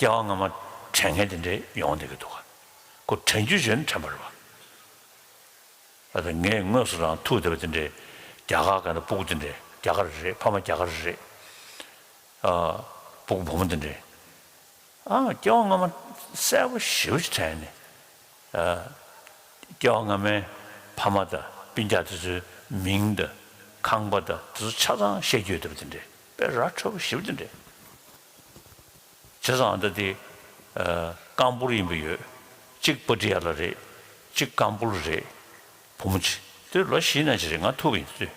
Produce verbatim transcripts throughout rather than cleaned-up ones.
སྐྱེ་བ་སྔ་མ་དྲན་མཁན་དེ་འདྲས་ཡོང་བསྡད་ཀྱི་འདུག་ག་ཁོ་དྲན་རྒྱུ་བྱས་ན་དྲན་པ་རེད་པ། ད་ལྟ་ངས་དངོས་སུ་རང་ཐུག་བསྡད་པ་དེ་འདྲས་རྒྱ་གར་ག་ནས་སྤུ་གུ་དེ་འདྲས་རྒྱ་གར་རེད། ཕ་མ་རྒྱ་གར་རེད། ཨ། སྤུ་གུ་བུ་མོ་དེ་འདྲས། ཨ། སྐྱེ་བ་སྔ་མ་གསལ་པོ་ཞེ་པོ་ཅིག་དྲན་ནས། ཨ། སྐྱེ་བ་སྔ་མའི་ཕ་མ་དང་སྤུན་ཀྱག་དེ་ཚོའི་མིང་དང་ཁང་པ་དང་དེ་ཚོ་ཆ་ཚང་བཤད་རྒྱུ་ཡོད་བསྡད་པ་དེ་འདྲས། དཔེ་ར་འཕྲོད་པོ་ཞེ་པོ་དེ་འདྲས། བྱས་ཙང་ཨ་ད་དེ། ཨ། ཀམ་པུར་ཡིན་པ་ཡོད། གཅིག་པ་ཏྲི་ཡ་ལ་རེད། གཅིག་ཀམ་པུར་རེད། བུ་མོ་གཅིག་དེ་ལོ་བཞི་ན་ཅིག་རེད། ང་ཐུག་པ་ཡིན་དུས།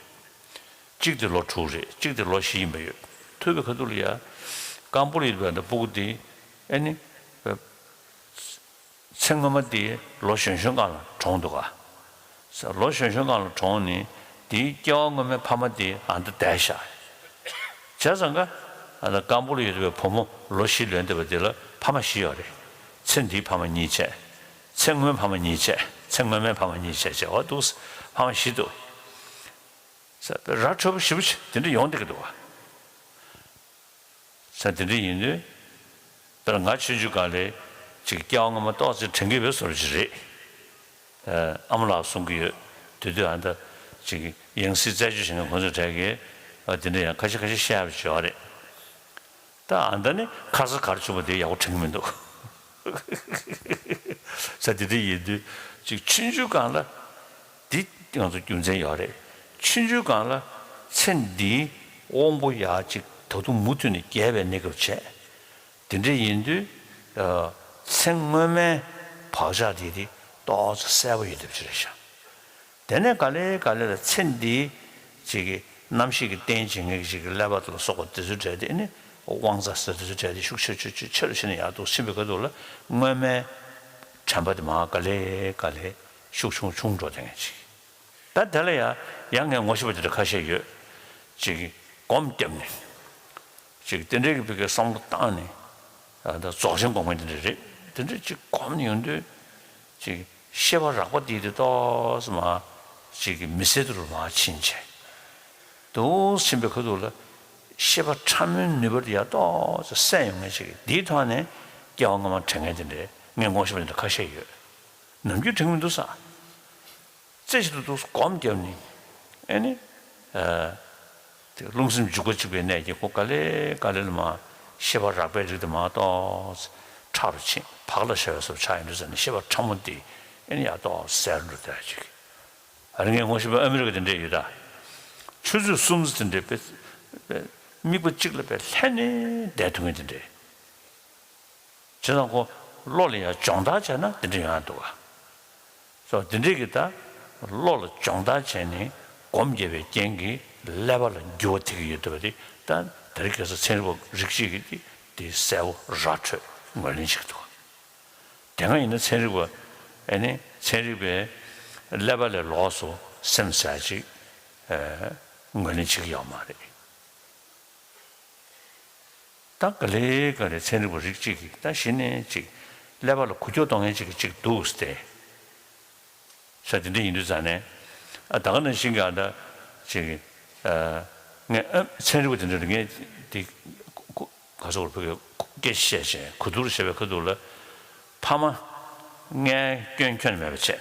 གཅིག་དེ་ལོ་དྲུག་རེད། གཅིག་དེ་ལོ་བཞི་ཡིན་པ་ཡོད། ཐུག་པའི་ཁ་ཐུག་ལ་ཡ། ཀམ་པུར་ཡིན་པའི་ད་སྤུ་གུ་དེ། ཨ་ནི། ཚེ་སྔོན་མ་དེ་ལོ་གཞོན་གཞོན་སྒང་ལ་གྲོངས་འདུག་ག་ལོ་གཞོན་གཞོན་སྒང་ལ་གྲོངས་ནས་དེའི་སྐྱེ་བ་སྔོན་མའི་ཕ་མ་དེ་ཨ་ད་བསྡད་ཤག་བྱས་ཙང་ཀ་ཨ་ད་ཀམ་པུར་ཡོད་པའི་བུ་མོ་ལོ་བཞི་ལོན་བསྡད་པ་དེ་ལ་ཕ་མ་བཞི་ཡོད་རེད། ཚེ་འདིའི་ཕ་མ་གཉིས་བྱས། ཚེ་སྔོན་ཕ་མ་གཉིས་བྱས། ཚེ་སྔོན་མའི་ཕ་མ་གཉིས་བྱས་བྱས་འོ་འདུག་ཕ་མ་བཞི་འདུག་ར་འཕྲོད་པོ་ཞེ་པོ་ཅིག་དེ་འདྲ་ཡོང་བསྡད་ཀྱི་འདུག་ག་ས་དེ་འདྲ་ཡིན་དུས། དཔེར་ང་ཆུང་ཆུང་སྒང་ལ་ཅིག་སྐྱེ་བ་སྔ་མ་ཏོག་ཙམ་དྲན་གྱི་ཡོད་བཟོ་འདྲ་ཅིག་རེད། ཨ་མ་ལགས་གསུང་གི་ཡོད། དེ་དུས་ཨ་ད་ཅིག་ཡང་སྲིད་རྩད་གཅོད་བྱེད་མཁན་ཁོང་ཚོ་གྲས་ཀྱིས་ཨ་དེ་འདྲ་ཡང་ཁ་ཤས་ཁ་ཤས་བཤད་ཡག་ཅིག་ཡོད་རེད། ད་ཨ་ད་ནི་ཁ་ས་གར་བཅུག་པ་དེ་ཡག་པོ་དྲན་གྱི་མི་འདུག་ས་དེ་འདྲ་ཡིན་དུས་ཅིག་ཆུང་ཆུང་སྒང་ལ། འདི་ང་ཚོ་རྒྱུ་མཚན་ཡོད་རེད། ཆུང་ཆུང་སྒང་ལ་ཚེ་འདིའི་དབང་པོ་ཡག་ཅིག་ད་དུང་མུ་མཐུད་ནས་རྒྱས་པའི་གནས་སྐབས་བྱས། དེ་འདྲ་ཡིན་དུས། ཨ། ཚེ་སྔོན་མའི་བག་ཆགས་དེ་དེ་ཏོག་ཙམ་གསལ་པོ་ཡོད་བསྡད་པ་ཅིག་རེད་ཤག་དེ་ནས་ག་ལེ་ག་ལེ་ལ་ཚེ་འདིའི་ཅིག་གི་རྣམ་ཤེས་ཀྱི་རྟེན་བྱེད་མཁན་གྱི་ཅིག་གི་ཀླད་པ་དེ་ལ་སོགས་པ་དེ་ཚོའི་གྲས་དེ་ནི་དབང་རྩ་ཟེར་དེ་ཚོའི་གྲས་དེ་ཤུགས་ཆེ་ཆེ་ཆེ་ཆེ་རུ་ཕྱིན་ནས་ཡར་འདུག་ཕྱིན་པའི་ཁ་ཐུག་ལ་སྔོན་མའི་དྲན་པ་དེ་མར་ག་ལེ་ག་ལེ་ཤུགས་ཆུང་ཆུང་འགྲོ་བསྡད་མཁན་ཅིག་ད་དེ་ལ་ཡང་ཡང་ངས་ངོ་ཤེས་པ་དེ་འདྲ་ཁ་ཤས་ཡོད། ཅིག་སྒོམ་བརྒྱབ་ནས། ཅིག་དེ་འདྲའི་གི་བུ་གའི་བསམ་བློ་བཏང་ནས། ཨ་ད་རྫོགས་ཆེན་སྒོམ་མཁན་དེ་འདྲ་རེད། དེ་འདྲ་ཅིག་སྒོམ་ནས་ཡོང་དུས། ཅིག་ཤེས་པ་རགས་པ་དེ་དེ་ཏོག་ཙམ་མར་ཅིག་མི་གསལ་དུ་མར་ཕྱིན་བྱས། དུ་ཕྱིན་པའི་ཁ་ཐུག་ལ་ཤེས་པ་ཕྲ་མོའི་ནུས་པ་དེ་ཡང་ཏོག་ཙམ་གསལ་ཡོང་མཁན་ཅིག་འདིའི་ཐོག་ནས་སྐྱེ་བ་སྔ་མ་དྲན་མཁན་དེ་འདྲའི་ངས་ངོ་ཤེས་པ་དེ་འདྲ་ཁ་ཤས་ཡོད། ནམ་རྒྱུན་དྲན་གྱི་མི་འདུག་ས། རྩེ་གཅིག་ཏུ་འདུག་སྒོམ་བརྒྱབ་ནས། ཨེ་ནི། ཨ། དེ་རླུང་སེམས་འཇུག་པ་གཅིག་པའི་གནད་ཀྱིས་ཁོ་ག་ལེ་ག་ལེ་ལ་མར་ཤེས་པ་རགས་པའི་རིགས་དེ་མར་ཏོག་ཙམ་ཕྲ་རུ་ཕྱིན། བག་ལ་ཞ་བའི་བཟོ་ཆགས་ཡོང་དུས་ཙམ་ནས་ཤེས་པ་ཕྲ་མོ་དེ་ཨེ་ནི་ཡར་ཏོག་ཙམ་གསལ་རུ་འགྲོ་བསྡད་ཅིག་ཨ་རི་ངས་ངོ་ཤེས་པ་ཨ་མི་རི་ཀ་དེ་འདྲས་ཡོད་ད། ཆུ་ཚོད་གསུམ་ཙམ་དེ་འདྲས་དཔེ་དམིགས་པ་གཅིག་ལ་དཔེ་ལྷན་ནེ་བསྡད་ཐུབ་མཁན་དེ་འདྲས། བྱས་ཙང་ཁོ་བློ་ལ་ཡང་སྦྱོང་བརྡར་བྱས་ན་དེ་འདྲ་ཡོང་ཡ་འདུག་ག་སོ་དེ་འདྲས་ཀྱི་ད་བློ་ལ་སྦྱོང་བརྡར་བྱས་ནས་སྒོམ་རྒྱབ་པའི་རྐྱེན་གྱིས་ཀླད་པ་ལ་འགྱུར་བ་ཐེབས་ཀྱི་ཡོད་འདུག་པ་དེ་ད་དེ་རིང་ཁ་སང་ཚན་རིག་པ་རིགས་གཅིག་གིས་དེ་དེ་གསལ་པོ་ར་འཕྲོད་ངོས་ལེན་བྱེད་ཀྱི་འདུག་དེ་སྔ་ཡིན་ན་ཚན་རིག་པ་ཨེ་ནི་ཚན་རིག་པས་ཀླད་པ་ལས་ལོགས་སུ་སེམས་ཟེར་ཅིག་ངོས་ལེན་བྱེད་ཀྱི་ཡོད་མ་རེད། ད་ག་ལེ་ག་ལེ་ཚན་རིག་པ་རིགས་གཅིག་གིས་ད་གཞི་ནས་ཅིག་ཀླད་པ་ལ་འགུལ་སྐྱོད་གཏོང་མཁན་ཅིག་གིས་ཅིག་འདུག་སྟེ། ས་དེ་འདྲ་ཡིན་དུས་ཙང་ནས་ཨ་ད་ག་ནང་བཞིན་གྱི་ཨ་ད་ཅིག་ཨ་ངས་ཨ་ཚན་རིག་པ་དེ་འདྲ་ངས་དེ་ག་ཚོད་བོད་སྐད་བཤད་བྱས་གོ་བསྡུར་བྱས་པའི་ཁ་ཐུག་ལ་ཕ་མ་མངལ་སྐྱོན་ཁྱོན་ནས་མེད་པ་བྱས།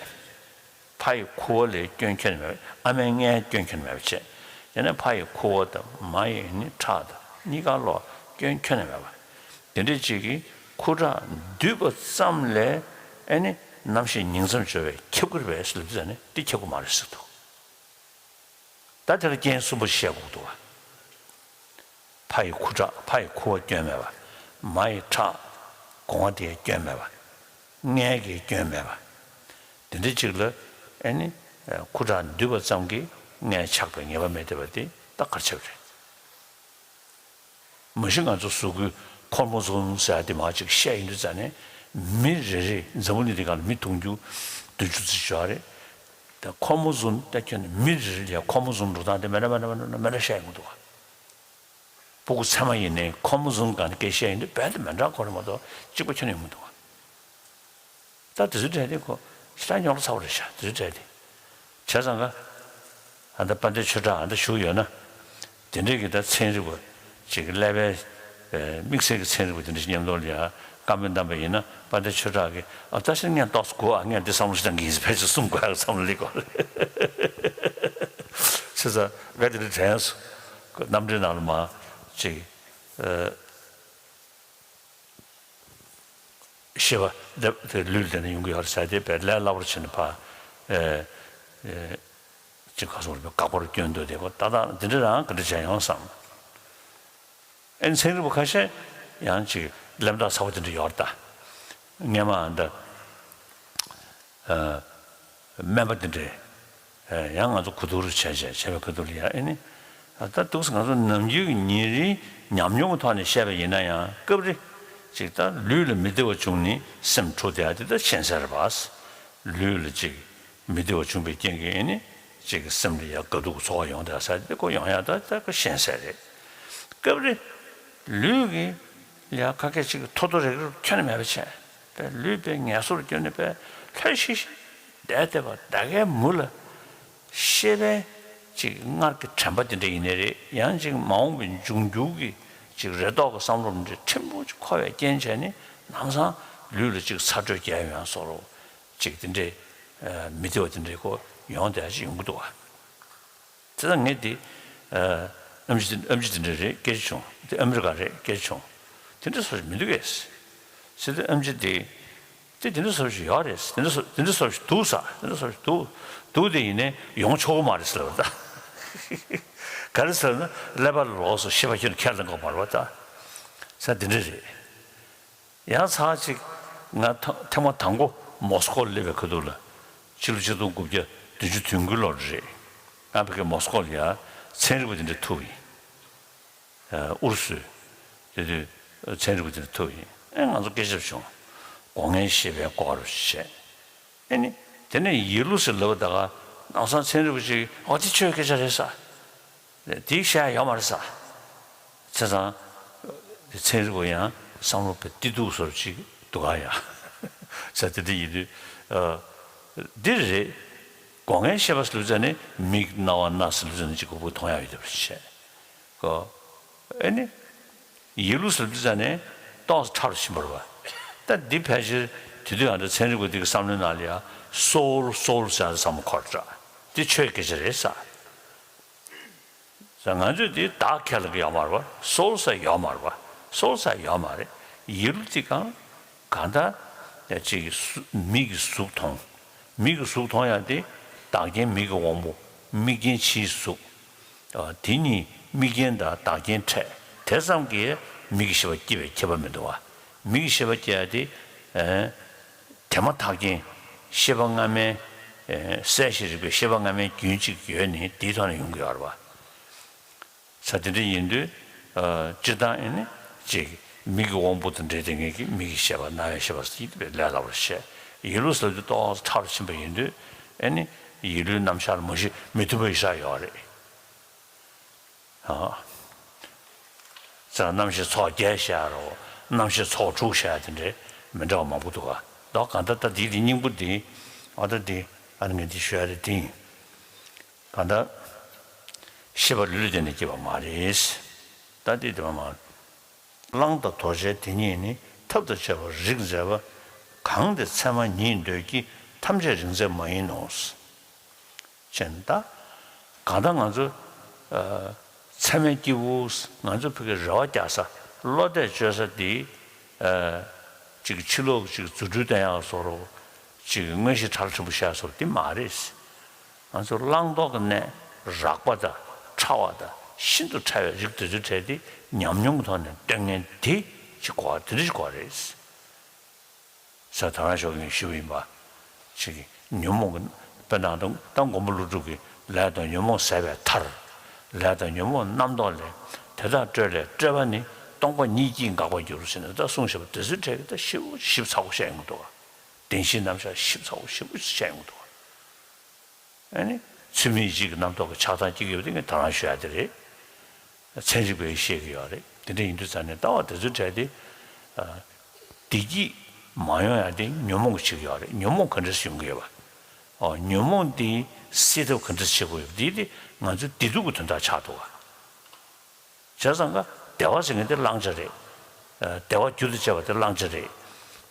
ཕ་ཡི་ཁུ་བ་ལ་སྐྱོན་ཁྱོན་ནས་མེད་པ། ཨ་མའི་མངལ་སྐྱོན་ཁྱོན་ནས་མེད་པ་བྱས། ཡང་ན་ཕ་ཡི་ཁུ་བ་དང་མ་ཡི་ནི་ཁྲག་དང་གཉིས་ཀ་ལོག་སྐྱོན་ཁྱོན་ནས་མེད་པ། དེ་འདྲ་ཅིག་གིས་ཁུ་ཁྲག་འདུས་པ་ཙམ་ལས་ཨེ་ནི་རྣམ་ཤེས་ཉིང་མཚམས་སྦྱོར་བས་ཁྱབ་ཀྱི་རེད་པས་ཟེར་ལབ་དུས་ཙང་ནས་འདི་ཁྱབ་ཀྱི་མ་རེད་ཟེར་འདུག་ད་དེ་ལ་རྐྱེན་གསུམ་པོ་བཤད་དགོས་འདུག་བ། ཕ་ཡི་ཁུ་ཁྲག་ཕ་ཡི་ཁུ་བ་སྐྱོན་མེད་པ། མ་ཡི་ཁྲག་སྒོ་ང་དེའི་སྐྱོན་མེད་པ། མངལ་གྱི་སྐྱོན་མེད་པ། དེ་འདྲ་ཅིག་ལ་ཨེ་ནི་ཁུ་ཁྲག་འདུས་པ་ཙམ་གྱིས་མངལ་ཆགས་པའི་ངེས་པ་མེད་བསྡད་པ་དེ་ད་ག་རེ་བྱས་པ་རེད། མ་གཞི་ང་ཚོ་གཟུགས་པོའི་ཁོར་མོ་སོམ་ཟེར་ཡ་དེ་མར་ཅིག་བཤད་ཡོང་དུས་ཙང་ནས་མི་རེ་རེ་འཛམ་བུ་གླིང་འདི་སྒང་ལ་མི་དུང་ཕྱུར་བདུན་ཅུ་ཙམ་ཡོད་རེད། ད་ཁོར་མོ་སོམ་ད་ཁྱོན་ནས་མི་རེ་རེ་ལ་ཁོར་མོ་སོམ་འགྲོ་སྟངས་དེ་མི་འདྲ་མི་འདྲ་མི་འདྲ་མི་འདྲ་བཤད་ཡོང་གི་འདུག་བ། སྤུ་གུ་ཚད་མ་ཡིན་ནའི་ཁོར་མོ་སོམ་སྒང་ནས་སྐད་བཤད་ཡོང་དུས་རྦད་དེ་མི་འདྲ་ཁོ་རེ་མ་གཏོགས་གཅིག་པ་ཁྱོན་ནས་ཡོང་མི་འདུག་བ། ད་དེ་ཚོའི་གྲས་དེ་ཁོ་ཤི་ལ་རྙོག་དྲ་ཚ་པོ་རེད་ཤག་དེ་ཚོའི་གྲས་དེ། བྱས་ཙང་ཀ་ཨ་ད་དཔལ་ལྡན་ཆོས་གྲགས་ཨ་ད་བཞུགས་ཡོད་ན། དེ་འདྲས་ཀྱི་ད་ཚན་རིག་པ་ཅིག་གི་ཀླད་པའི་ དམིགས་བསལ་གྱི་ཚན་རིག་པ་དེ་འདྲ་ཞིག་མཉམ་དུ་ལ་ཡ་བཀའ་མོལ་གནང་པ་ཡིན་ན། དཔལ་ལྡན་ཆོས་གྲགས་ཀྱིས་ཨ་ད་ཕྱིར་ངས་ཏོག་ཙམ་སྒུག་ཨ། ངས་འདི་བསམ་བློ་ཞིག་བཏང་གི་ཡིན་ཟེར་ཕལ་ཆེར་གསུང་དགོས་ཡག་བསམ་བློ་སླེབས་ཀྱི་རེད། བྱས་ཙང་ང་དེ་འདྲ་དྲན་སོང་། རྣམ་འགྲེལ་ནང་ལ་མར་ཅིག་ཤེས་པ་དེ་ལུས་ལ་བརྟེན་ནས་ཡོང་གི་ཡོད་རེད་ཟེར་དེ་དཔེ་ལས་སླ་པོར་བྱས་ནས་ཕར་ཅིག་ག་སོང་རེད་པས། དགག་པར་སྐྱོན་འདུག་དེ་ཁོ་ཏག་ཏག་འདི་འདྲ་རང་ག་འདྲ་བྱས་ཡོང་བསམ། ཨེ་ཚན་རིག་པ་ཁ་ཤས་ཡང་ཅིག་གླེན་རྟགས་ཚ་པོ་དེ་འདྲ་ཡོད་རེད་ད། སྔས་མ་འདི་སྨན་པ་དེ་འདྲས་ཡང་ང་ཚོ་གོ་བསྡུར་བྱས་བྱས་བྱས་པའི་ཁ་ཐུག་ལ་ཡ། ཨེ་ནི་ད་འདུག་སེ་ང་ཚོ་ནམ་རྒྱུན་གྱི་ཉིན་རེའི་ཉམས་མྱོང་གི་ཐོག་ནས་བཤད་པ་ཡིན་ན་ཡང་། སྐབས་རེ་ཅིག་ད་ལུས་ལ་མི་བདེ་བ་བྱུང་ནས་སེམས་འཁྲུག་བསྡད་ཡ་དེ་ད་ཤེས་གསལ་རེད་པ། ལུས་ལ་ཅིག་མི་བདེ་བ་བྱུང་བའི་རྐྱེན་གྱིས་ཨེ་ནི་ཅིག་སེམས་ལ་ཡ་དགའ་སྡུག་གི་ཚོར་བ་ཡོང་བསྡད་ས་དེ་ཁོ་ཡོང་ཡ་ད་ད་ཁོ་ཤེས་གསལ་རེད། སྐབས་རེ་ལུས་ཀྱི་ཡ་ཁ་སྐད་ཅིག་ཐོ་ཐོ་རེག་རེག་ཁྱོན་ནས་མེད་པ་བྱས། པའི་ལུས་པའི་ངལ་གསོར་བསྐྱོན་ནས་པའི་ལྷོད་ཤིག་ཤིག་བསྡད་བསྡད་པ་ད་གའི་མུ་ལ། ཤེས་པའི་ཅིག་སྔར་གྱི་དྲན་པ་དེ་འདྲ་ཡིན་ནའི་རེད། ཡང་ཅིག་མ་འོངས་པའི་འབྱུང་འགྱུར་གྱི་ཅིག་རེ་དོགས་ཀྱི་བསམ་བློ་འདྲ་ཕྲན་བུ་ཅིག་འཁོར་བའི་རྐྱེན་བྱས་ནས་ལམ་སང་ལུས་ལ་ཅིག་ཚ་དྲོད་རྒྱག་ཡོང་ཡ་བཟོ་འདྲ་ཅིག་དེ་འདྲའི་མི་བདེ་བ་དེ་འདྲའི་ཁོ་ཡོང་བསྡད་ཡ་ཅིག་ཡོང་གི་འདུག་བ། དེ་ལྟར་ངས་དེ་ཨ་ཨེམ་ཆི་དེ་ཨེམ་ཆི་དེ་འདྲ་རེད་སྐད་ཆ་བྱུང་། དེ་ཨ་མི་རི་ཀ་རེད་སྐད་ཆ་བྱུང་། དེ་འདྲ་སོགས་ཞིག་མི་འདུག་གས་ཟེར་དུས། ཨེམ་ཆི་དེ་དེ་དེ་འདྲ་སོགས་ཞིག་ཡོད་རེད། དེ་འདྲ་སོ་དེ་འདྲ་སོགས་ཞིག་འདུག་ས། དེ་འདྲ་སོགས་ཞིག་འདུག་འདུག་དེ་ཡིན་ནའི་ཡོང་ཆོག་གི་མ་རེད་ཟེར་ལབ་པ་ད། ག་རེ་ཟེར་ན་ཀླད་པ་ལོགས་སུ་ཤེས་པ་ཁྱོན་ཁས་ལེན་དགོས་མ་རེད་པ་ད། ས་དེ་འདྲ་རེད། ཡང་ཚར་གཅིག་ང་ཐ་ཐེངས་མ་དང་པོ་མོ་སི་ཀོ་ལ་སླེབས་པའི་ཁ་ཐུག་ལ། ཕྱི་ལོ་ཆིག་སྟོང་དགུ་བརྒྱ་བདུན་ཅུ་དོན་དགུ་ལོར་རེད། ང་ཕ་གི་མོ་སི་ཀོ་ལ་ཡ་ཚན་རིག་པ་དེ་འདྲ་ཐུག་ཡིན། ཨུ་རུ་སུའི་དེ་དུས་ཚན་རིག་པ་དེ་འདྲ་ཐུག་ཡིན། ཨེ་ང་ཚོ་སྐད་ཆ་བྱུང་། སྒོ་ལྔའི་ཤེས་པའི་སྐོར་བྱས། ཨེ་ནི་དེ་ནས་ཡིད་བློ་ཟེར་ལབ་པ་ད་ག་ནང་སང་ཚན་རིག་པ་ཅིག་ཨོ་དེ་ཆོས་སྐད་ཆ་རེད་ས། དེའི་བཤད་ཡ་ཡོད་མ་རེད་ས། བྱས་ཙང་ཚན་རིག་པ་ཡང་བསམ་བློ་བེ་ཏི་སྡུག་བཟོ་འདྲ་ཅིག་འདུག་ག་ཡ། ས་དེ་འདྲ་ཡིན་དུས་འདི་རེད། སྒོ་ལྔའི་ཤེས་པ་ཟེར་ལབ་ཙ་ནས་མིག་རྣ་བ་སྣ་ཟེར་ལབ་ཙ་ནས་ཅིག་གོ་བོ་མཐོང་ཡ་ཡོད་དེ་བྱས། ཨེ་ནི། ཡིད་བློ་ཟེར་དུས་ཙ་ནས་ཏོག་ཙམ་ཕྲ་རུ་ཕྱིན་པ་རེད་པ། ད་འདི་ཕལ་ཆེར་དེ་དུས་ཡང་འདྲ་ཚན་རིག་པ་འདི་གི་བསམ་བློའི་ནང་ལ་ཡ་སོ་ཨུལ་སོ་ཨུལ་ཟེར་ཡ་བསམ་བློ་འཁོར་འདྲ། འདི་ཆོས་སྐད་ཆ་རེད་ས། ང་ཚོས་འདི་བདག་ཁས་ལེན་གི་ཡོད་མ་རེད་པ། སོ་ཨུལ་ཟེར་ཡོད་མ་རེད་པ། སོ་ཨུལ་ཟེར་ཡོད་མ་རེད། ཡིད་བློ་འདི་གང་གང་ལྟར་ཅིག་གཟུ་མིག་གིས་གཟུགས་མཐོང་། མིག་གིས་གཟུགས་མཐོང་ཡ་དེ་བདག་རྐྱེན་མིག་གི་དབང་པོ། དམིགས་རྐྱེན་ཕྱིའི་གཟུགས། དེ་གཉིས་དམིགས་རྐྱེན་དང་བདག་རྐྱེན་ཕྲད། དེ་ཙམ་གྱིས་མིག་གི་ཤེས་པ་སྐྱེ་བའི་ཁྱད་པར་མི་འདུག་བ། མིག་གི་ཤེས་པ་སྐྱེ་ཡ་དེ་དེ་མ་ཐག་རྐྱེན། ཤེས་པ་སྔ་མའི་གསལ་ཞིང་རིག་པའི་ཤེས་པ་སྔ་མའི་རྒྱུན་གཅིག་ཡོད་ནི་དེའི་ཐོག་ནས་ཡོང་གི་ཡོད་རེད་བ། ས་དེ་འདྲ་ཡིན་དུས། སྤྱིར་བཏང་ཨེ་ནི་ཅིག་མིག་གི་དབང་པོ་དང་འབྲེལ་ཏེ་ངེད་ཀྱི་མིག་གི་ཤེས་པ་རྣ་བའི་ཤེས་པ་ཟེར་གྱི་དེ་ལས་སླ་བར་བཤད། ཡིད་བློ་ཟེར་དུས་ཏོག་ཙམ་ཕྲ་རུ་ཕྱིན་པ་ཡིན་དུས་ཨེ་ནི་ཡིད་བློའི་རྣམ་གཞག་ལ་མ་གཞི་མི་མཐུན་པ་ཡི་ཤ་ཡོད་རེད། ཨ། ཙང་རྣམ་ཤེས་ཚོགས་བརྒྱད་བཤད་རོ། རྣམ་ཤེས་ཚོགས་དྲུག་བཤད་དེ་འདྲའི་མི་འདྲ་བ་མང་པོ་འདུག་ག། ད་གང་ལྟར་ད་འདི་འདི་སྙིང་པོ་འདི། ཨ་ད་འདི་ཨ་ནི་ངས་འདི་ཞུ་ཡ་རེད་དེ་ཡིན། གང་ལྟར། ཤེས་པ་ལུས་ལ་བརྟེན་ནས་སྐྱེས་པ་མ་རེད། ད་འདི་དེ་མ་མ། གླང་དང་དོ་ཤལ་དེ་གཉིས་ནི་ཐབས་དང་བཅས་པར་རིགས་མཛད་པ། གང་དེ་ཚད་མར་ཉིད་འདོད་ཀྱི་ཐམས་ཅད་རིགས་མཛད་མ་ཡིན་ནོ། ཅེས་ད། གང་ལྟར་ང་ཚོ་ཚད་མའི་སྐྱེས་བུ་ང་ཚོ་ཕ་གི་རེ་བ་རྒྱག་ས་བློ་གཏད་བཅོལ་ས་འདི། ཅིག་ཕྱི་ལོགས་ཅིག་རྫུ་འཕྲུལ་བསྟན་ཡག་བཟོ་འདྲ། ཅིག་མངོན་ཤེས་དྲག་ཆེན་པོ་བཤད་བཟོ་འདྲ་འདི་མ་རེད། ང་ཚོ་བླང་དོར་གྱི་གནས་རགས་པ་དང་ཕྲ་བ་དང་ཤིན་ཏུ་ཕྲ་བའི་རིགས་དེ་ཚོའི་གྲས་དེ་ཉམས་མྱོང་གི་ཐོག་ནས་སྟོན་མཁན་དེ་ཅིག་གོ་བ་དེ་འདྲ་ཞིག་གོ་བ་རེད། ས་དོན་རང་ཤོག་གིས་ཞུ་བ་ཡིན་པ། ཅིག་ཉོན་མོངས་ཀྱི་དཔེར་ན་ད་མགོན་པོ་ཀླུ་སྒྲུབ་ཀྱིས་ལས་དང་ཉོན་མོངས་ཟད་པའི་མཐར། ལས་དང་ཉོན་མོངས་རྣམ་རྟོག་ལས། དེ་དག་སྤྲོས་ལས་སྤྲོས་པ་ནི། སྟོང་པ་ཉིད་ཀྱིས་འགག་པར་འགྱུར་ཟེར་ནས་ད་གསུངས་བཞག་པ་དེ་ཚོའི་གྲས་ཀྱི་ད་ཞིབ་ཞིབ་ཚགས་པོ་བཤད་ཡོང་གི་འདུག་བ། བདེན་བཞིའི་རྣམ་གཞག་ཞིབ་ཚགས་པོ་ཞིབ་པོ་བཤད་ཡོང་གི་འདུག་བ། ཨ་ནི། ཚུལ་མིན་ཡིད་བྱེད་ཀྱི་རྣམ་རྟོག་གི་ཆགས་སྡང་སྐྱེ་གི་ཡོད་པ་དེ་ངས་ད་རང་ཞུ་ཡ་དེ་རེད། ཚན་རིག་པས་ཤེས་ཀྱི་ཡོད་རེད། དེ་འདྲ་ཡིན་དུས་ཙང་ནས་ལྟ་བ་དེ་ཚོའི་གྲས་དེ། བདེ་སྐྱིད་མ་ཡོང་ཡ་དེ་ཉོན་མོངས་ཀྱིས་བྱེད་ཀྱི་ཡོད་རེད། ཉོན་མོངས་ག་འདྲས་སེ་ཡོང་གི་ཡོད་པ། ཨོ་ཉོན་མོངས་དེ་སེལ་ཐབས་ག་འདྲས་བྱེད་དགོས་ཡོད་པ་དེ་དེ་ང་ཚོའི་བདེ་སྡུག་གི་དོན་དག་ཆགས་འདུག་ག། བྱས་ཙང་ཀ་བདེ་བ་ཟེར་མཁན་དེ་བླང་བྱ་རེད། བདེ་བ་རྒྱུ་དང་བཅས་པ་དེ་བླང་བྱ་རེད།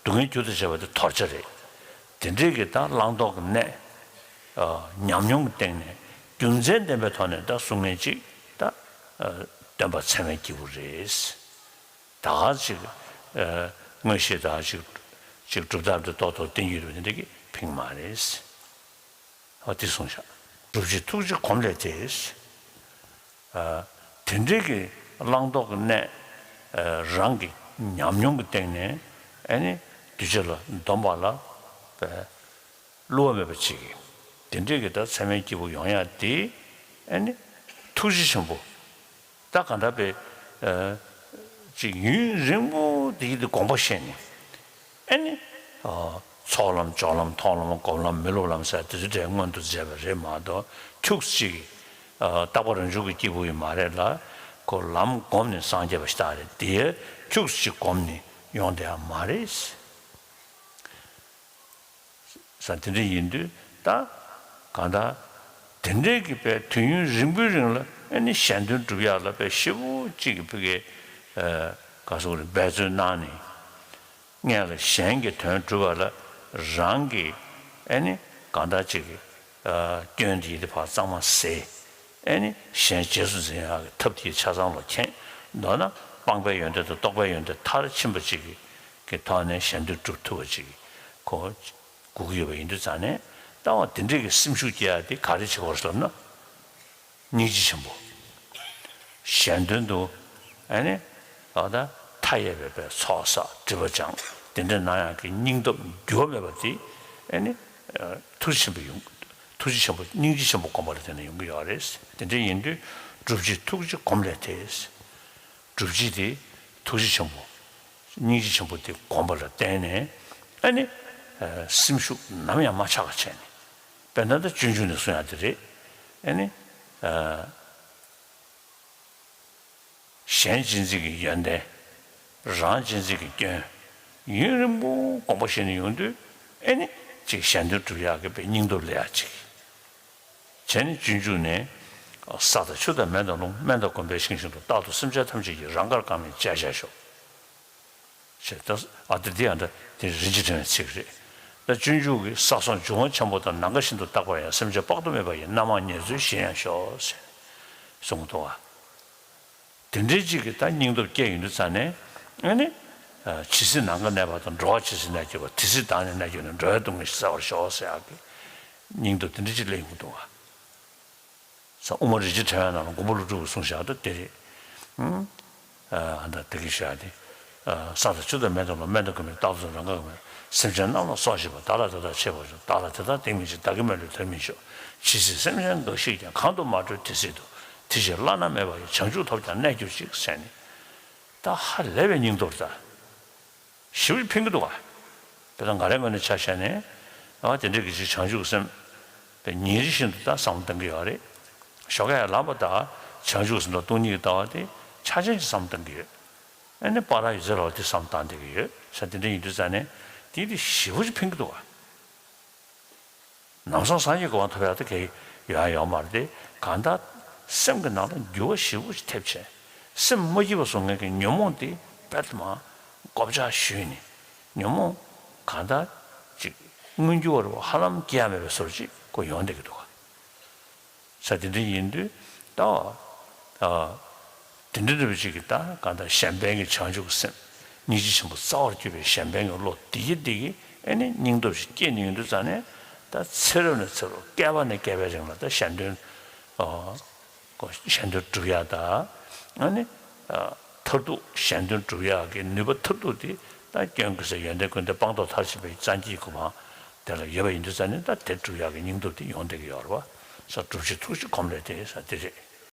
སྡུག་བསྔལ་རྒྱུ་དང་བཅས་པ་དེ་དོར་བྱ་རེད། དེ་འདྲའི་གི་ད་བླང་དོར་གྱི་གནས། ཉམས་མྱོང་གི་སྟེང་ནས་རྒྱུ་མཚན་ལྡན་པའི་ཐོག་ནས་ད་གསུང་མཁན་ཅིག་ད་སྟོན་པ་ཚད་མའི་སྐྱེས་བུ་རེད། ད་ག་ཅིག་མངོན་ཤེས་ད་ག་ཅིག་ཅིག་སྒྲུབ་ཐབས་དེ་ཏོག་ཏོག་བསྟན་རྒྱུ་རེད་པ། དེ་འདྲ་གི་ཕིང་མ་རེད། ཨ་དེ་གསུངས་བཞག་སྒྲུབ་བྱེད་ཐུགས་རྗེ་སྒོམ་ལས་ཏེ། དེ་འདྲའི་གི་བླང་དོར་གྱི་གནས། རང་གི་ཉམས་མྱོང་གི་སྟེང་ནས་ཨ་ནི་གདུལ་བྱ་ལ་འདོམས་པ་ལ་བློ་བ་མེད་པ་ཅིག་གིས་དེ་འདྲའི་གི་ད་ཚད་མའི་སྐྱེས་བུ་ཡོང་ཡ་དེ་ཨ་ནི་ཐུགས་རྗེ་ཆེན་པོ། ད་ག་འདྲ་པའི་ཅིག་ཡུན་རིང་པོ་དེ་ཡི་དེ་དགོངས་པ་བཞེས་ནས་ཨ་ནི་ཚོགས་ལམ་སྦྱོར་ལམ་མཐོང་ལམ་སྒོམ་ལམ་མི་སློབ་ལམ་ཟེར་དེ་ཚོ་གྲས་སྔོན་དུ་མཛད་པ་རེད་མ་གཏོགས་ཁྱུག་ཅིག་རྟག་པ་རང་བྱུང་གི་སྐྱེས་བུ་ཡིན་མ་རེད་ལ། ཁོ་ལམ་བསྒོམས་ནས་སངས་རྒྱས་པ་ཞིག་ད་རེད། དེ་ཁྱུག་ཅིག་བསྒོམས་ནས་ཡོང་བསྡད་ཡ་མ་རེད། ས་དེ་འདྲ་ཡིན་དུས་ད་གང་ལྟར་དེ་འདྲའི་གི་པའི་དུས་ཡུན་རིང་པོའི་རིང་ལ་ཨ་ནི་གཞན་དོན་སྒྲུབ་ཡག་ལ་པའི་ཞེ་པོ་གཅིག་གི་ཕ་གི་ག་སོགས་རེད་འབད་བརྩོན་གནང་ནས་སྔོན་ལ་གཞན་གྱི་དོན་སྒྲུབ་པ་ལ་རང་གི་ཨ་ནི་གང་ལྟར་གཅིག་གི་སྐྱོན་དེ་ཡི་དེ་ཕར་གཙང་མ་ཟད། ཨེ་ནི་གཞན་རྗེས་སུ་འཛིན་ཡག་གི་ཐབས་དེ་ཆ་ཚང་ལ་མཁྱེན། མདོར་ན་སྤངས་པའི་ཡོན་ཏན་དང་རྟོགས་པའི་ཡོན་ཏན་མཐར་ཕྱིན་པ་ཅིག་གི་གི་ཐོག་ནས་གཞན་དོན་སྒྲུབ་ཐུབ་པ་ཅིག་གི་གོ་དགོས་ཀྱི་ཡོད་པ་ཡིན་དུས་ཙང་ནས་ལྟ་བ་དེ་འདྲའི་གི་སེམས་ཤུགས་སྐྱེ་ཡག་དེ་ག་རེ་བྱེད་དགོས་ཟེར་ལབ་ན། སྙིང་རྗེ་ཆེན་པོ། གཞན་དོན་དུ་ཨེ་ནི་ལོག་ལྟ་མཐའ་ཡས་པའི་པའི་ཚོགས་བསགས་སྒྲིབ་པ་སྦྱང་དེ་འདྲ་གནང་ཡག་གི་སྙིང་སྟོབས་འགྱུར་བ་མེད་པ་དེ་ཨེ་ནི་ཐུགས་ཆེན་པོ་ཡོང་། ཐུགས་རྗེ་ཆེན་པོ་སྙིང་རྗེ་ཆེན་པོ་སྒོམ་པ་ལ་བརྟེན་ནས་ཡོང་གི་ཡོད་རེད། དེ་འདྲ་ཡིན་དུས་སྒྲུབ་བྱེད་ཐུགས་རྗེ་སྒོམ་ལས་ཏེ། སྒྲུབ་བྱེད་དེ་ཐུགས་རྗེ་ཆེན་པོ། སྙིང་རྗེ་ཆེན་པོ་དེ་སྒོམ་པ་ལ་བརྟེན་ནས་ཨ་ནི་སེམས་ཤུགས་ནམ་ཡང་མ་ཆག་པ་བྱས་ནས་དཔེར་ན་ད་སྤྱོད་འཇུག་ནས་གསུང་ཡག་དེ་རེད། ཨ་ནི་གཞན་གཅེས་འཛིན་གྱི་ཡོན་ཏན། རང་གཅེས་འཛིན་གྱི་སྐྱོན། ཡུན་རིང་པོ་དགོངས་པ་བཞེས་ནས་ཡོང་དུས་ཨེ་ནི་ཅིག་གཞན་དོན་སྒྲུབ་ཡག་གི་པའི་སྙིང་སྟོབས་སླེབས་ཡག་ཅིག་བྱས་ནས་སྤྱོད་འཇུག་ནས། ས་དང་ཆུ་དང་མེ་དང་རླུང་། སྨན་དང་གོམས་པའི་ཤིང་བཞིན་དུ། རྟག་ཏུ་སེམས་ཅན་ཐམས་ཅད་ཀྱི། རང་དགར་གང་མིན་བྱས་བཞག་ཤོག་ཞེས་ད་ཨ་ཏི་འདི་ཡང་ད་དེ་རིན་ཆེན་ཕྲེང་བའི་ཚིག་རེད། ད་སྤྱོད་འཇུག་གི་ས་སོགས་འབྱུང་བ་ཆེན་པོ་དང་། ནམ་མཁའ་བཞིན་དུ་རྟག་པར་ཡང་། སེམས་ཅན་དཔག་ཏུ་མེད་པ་ཡི། རྣམ་མང་ཉེར་འཚོའི་གཞན་ཡང་ཤོག་ཟེར་གསུངས་འདུག་བ། དེ་འདྲའི་གཅིག་གི་ད་སྙིང་སྟོབས་སྐྱེས་ཡོང་དུས་ཙང་ནས་ཨ་ནི། ཇི་སྲིད་ནམ་མཁའ་གནས་པ་དང་། འགྲོ་བ་ཇི་སྲིད་གནས་གྱུར་པ། དེ་སྲིད་བདག་ནི་གནས་གྱུར་ནས། འགྲོ་བའི་སྡུག་བསྔལ་ཞི་བར་ཤོག་ཟེར་ཡག་གི་སྙིང་སྟོབས་དེ་འདྲ་གཅིག་སླེབས་ཡོང་གི་འདུག་བ། ས་དབུ་མ་རིན་ཆེན་ཕྲེང་བའི་ནང་ལ་མགོན་པོ་ཀླུ་སྒྲུབ་ཀྱིས་གསུངས་བཞག་ད་དེ་རེད། ཨ་ད་དེ་གི་བཞག་དེ། ས་དང་ཆུ་དང་མེ་དང་རླུང་། སྨན་དང་གོམས་པའི་རྟག་ཏུ་རང་དགར་གང་མིན། སེམས་ཅན་རྣམས་ལ་སོགས་བྱེད་པ། བདག་ལ་དེ་དག་བྱེད་པར་ཤོག་བདག་ལ་དེ་དག་དེ་མི་བྱེད། བདག་གིས་མ་ལུས་དེར་མི་འཇོག་ཇི་སྲིད་སེམས་ཅན་འགའ་ཞིག་ཀྱང་། གང་དུ་མ་གྲོལ་དེ་སྲིད་དུ། དེ་ཕྱིར་བླ་ན་མེད་པ་ཡི། བྱང་ཆུབ་ཐོབ་ཀྱང་གནས་གྱུར་ཅིག་ཟེར་ནས། ད་ཧ་ལས་པའི་སྙིང་སྟོབས་ད། ཞེ་པོ་ཕན་གྱི་འདུག་ག་དེ་ལ་ང་རའི་ངོས་ནས་ཆ་བཞག་ནས། ཨ་དེ་འདྲའི་གི་ཅིག་བྱང་ཆུབ་སེམས། དེ་ཉིན་རེ་བཞིན་དུ་ད་བསམ་བློ་གཏོང་གི་ཡོད་རེད། ཞོགས་ཀས་ཡར་ལངས་པ་དང་བྱང་ཆུབ་སེམས་དང་སྟོང་ཉིད་ཀྱི་ལྟ་བ་དེ་ཆ་ཅན་གྱི་བསམ་བློ་གཏོང་གི་ཡོད། ཨ་ནི་པར་ཡོད་ཚད་ལ་དེ་བསམ་བློ་བཏང་བསྡད་ཀྱི་ཡོད་ས། དེ་འདྲ་ཡིན་དུས་ཙང་ནས་དེ་དེ་ཞེ་པོ་ཅིག་ཕན་གྱི་འདུག་ག་ནམ་སང་སངས་རྒྱས་གོ་འཕང་ཐོབ་ཡག་དེ་གའི་ཡོང་ཡག་ཡོད་མ་རེད་དེ། གང་ལྟར་སེམས་ཀྱི་ནང་ལ་འགྱུར་བ་ཞེ་པོ་ཅིག་ཐེབས་བྱས། སེམས་མ་སྐྱིད་པ་བཟོ་མཁན་གྱི་ཉོན་མོངས་དེ་དཔེ་མ་བགོ་བཤའ་ཞུས་ནས་ཉོན་མོངས་གང་ལྟར་ཅིག་མངོན་འགྱུར་བ་རུ་ཧ་ལམ་སྐྱེ་ཡ་མེད་པའི་བཟོ་ཅིག་ཁོ་ཡོང་བསྡད་ཀྱི་འདུག་ག་ས་དེ་འདྲ་ཡིན་དུས་ད། དེ་འདྲ་འདྲ་བ་ཅིག་གིས་ད་གང་ལྟར་གཞན་ཕན་གྱི་བྱང་ཆུབ་ཀྱི་སེམས། སྙིང་རྗེ་ཆེན་པོ་རྩ་བར་གྱུར་པའི་གཞན་ཕན་གྱི་བློ་དེ་གི་དེ་གི་ཨེ་ནི་སྙིང་སྟོབས་ཤིག་སྐྱེས་ནས་ཡོང་དུས་ཙང་ནས་ད་ཚེ་རབས་ནས་ཚེ་རབས་བསྐལ་པ་ནས་བསྐལ་པའི་རིང་ལ་ད་གཞན་དོན། གཞན་དོན་སྒྲུབ་ཡག་ད་ཨ་ནི། མཐར་ཐུག་གཞན་དོན་སྒྲུབ་ཡག་གི་ནུས་པ་མཐར་ཐུག་དེ་ད་སྐྱོན་ཀུན་ཟད་ཡོན་ཏན་ཀུན་ལྡན་སྤངས་རྟོགས་མཐར་ཕྱིན་པའི་སངས་རྒྱས་གོ་འཕང་དེ་ལ་ཡོད་པ་ཡིན་དུས་ཙང་ནས་ད་དེ་སྒྲུབ་ཡག་གི་སྙིང་སྟོབས་དེ་ཡོང་བསྡད་ཀྱི་ཡོད་རེད་བ། ས་སྒྲུབ་བྱེད་ཐུགས་རྗེ་སྒོམ་ལས་ཏེ་ས་དེ་རེད།